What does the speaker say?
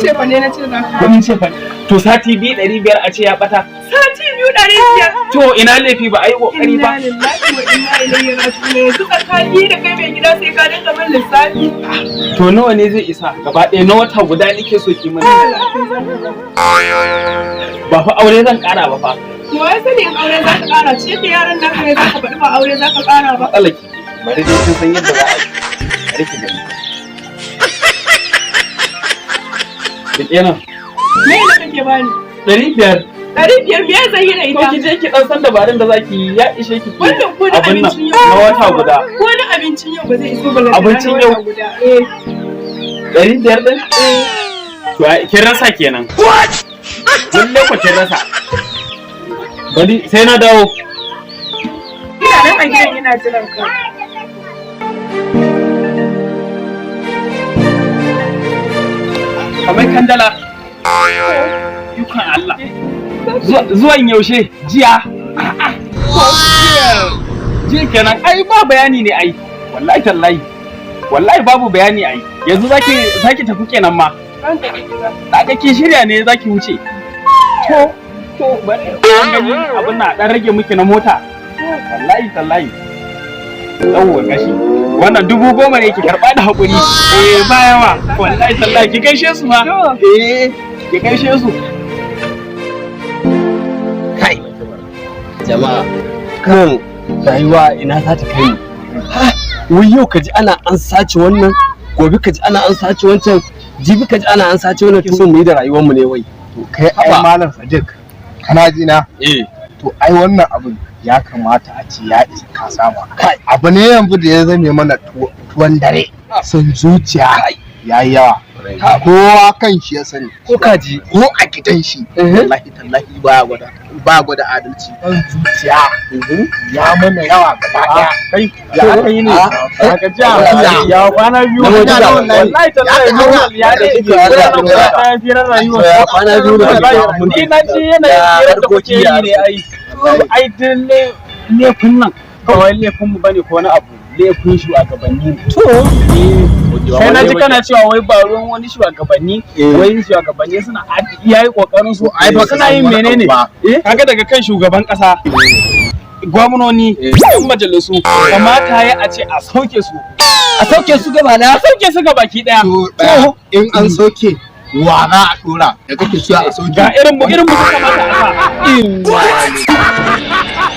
cefane na ce za ka. Kuɗin cefane. To sati biyu 500 a ce ya ɓata. Sati biyu 500. To ina laifi, ba a yi ƙoƙari ba? Inna lillahi wa inna ilaihi raji'un. Yanzu tsakani da kai mai gida sai ka dinga min lissafi. To nawa ne zai isa gaba ɗaya na wata guda nake so ki mana? Ba fa aure zan ƙara ba fa. To wai sani in aure za ka ƙara, ce da yaran naka ne za ka faɗi, ba aure za ka ƙara ba. Matsalar ki. Bari dai, kin san yadda za a yi. Bari ki gani. Riƙe nan. Me ne kake bani? 500. 500 me zan yi da To ita? ki je ki ɗan san dabarun da za ki yi, ya ishe ki ki Wannan ko na abin nan abincin yau na wata guda. Ko na abincin yau ba zai iso ba. Abincin yau? Guda. Eh. 500 ɗin? To ai kin rasa kenan. Lalle ku kin rasa. Bari sai na dawo. Ina nan a gidan ina jiran ka. Kamar kandala. Ikon Allah. Zuwan yaushe? Jiya. A'a. Jiya kenan. Ai ba bayani ne ai. Wallahi tallahi. Wallahi babu bayani ai. Yanzu zaki tafi kenan ma. Zan tafi gida. Kaga kin shirya ne zaki wuce. To bari an gani abin na dan rage miki na mota. Wallahi tallahi. Yawwa gashi. Wannan 10,000 ne, ki karba da hakuri. Eh, ba yawa. Wallahi tallahi ki gaishe su ma. Eh, ki gaishe su. Kai jama'a, kan rayuwa ina za ta kai mu? Ha, wai yau ka ji ana an sace wannan, gobe ka ji ana an sace wancan, jibi ka ji ana an sace wannan. To mu yi da rayuwar mu ne wai? To kai ai Haba. Malam Sadiq, kana ji na? Eh. To ai wannan abin ya kamata a ce ya isa ka saba. Kai, abu ne yanzu da ya zame mana tuwon dare. Son zuciya yayi yawa. Kowa kan shi ya sani. Ko kaji. Ko a gidan shi. Wallahi tallahi baya gwada adalci. Son zuciya ya mana yawa gaba daya. Kai, ya aka yi ne? Ya gajiya? Ya kwana biyu? Na gajiya. Wallahi tallahi normal ya da shi. Ya firar rayuwa. Ya kwana biyu da Wallahi, ni na ji yanayin hirar da kuke yi ne ai. Ai duk laifin nan kawai laifin mu bane ko wani abu, laifin shugabanni ne. To. Sai na ji kana cewa wai ba ruwan wani shugabanni, wai shugabanni suna iya yi kokarin su, Ai baka suna san yin wani abu menene? ba. Eh, kaga daga kan shugaban kasa, gwamnoni, yan majalisu, kamata ya a ce a sauke su. A sauke su gaba na. A sauke su baki daya. To ɗaya, in an soke, wa za a dora da kake cewa a soke? Ga irin mu, irin mu suka kamata a sa.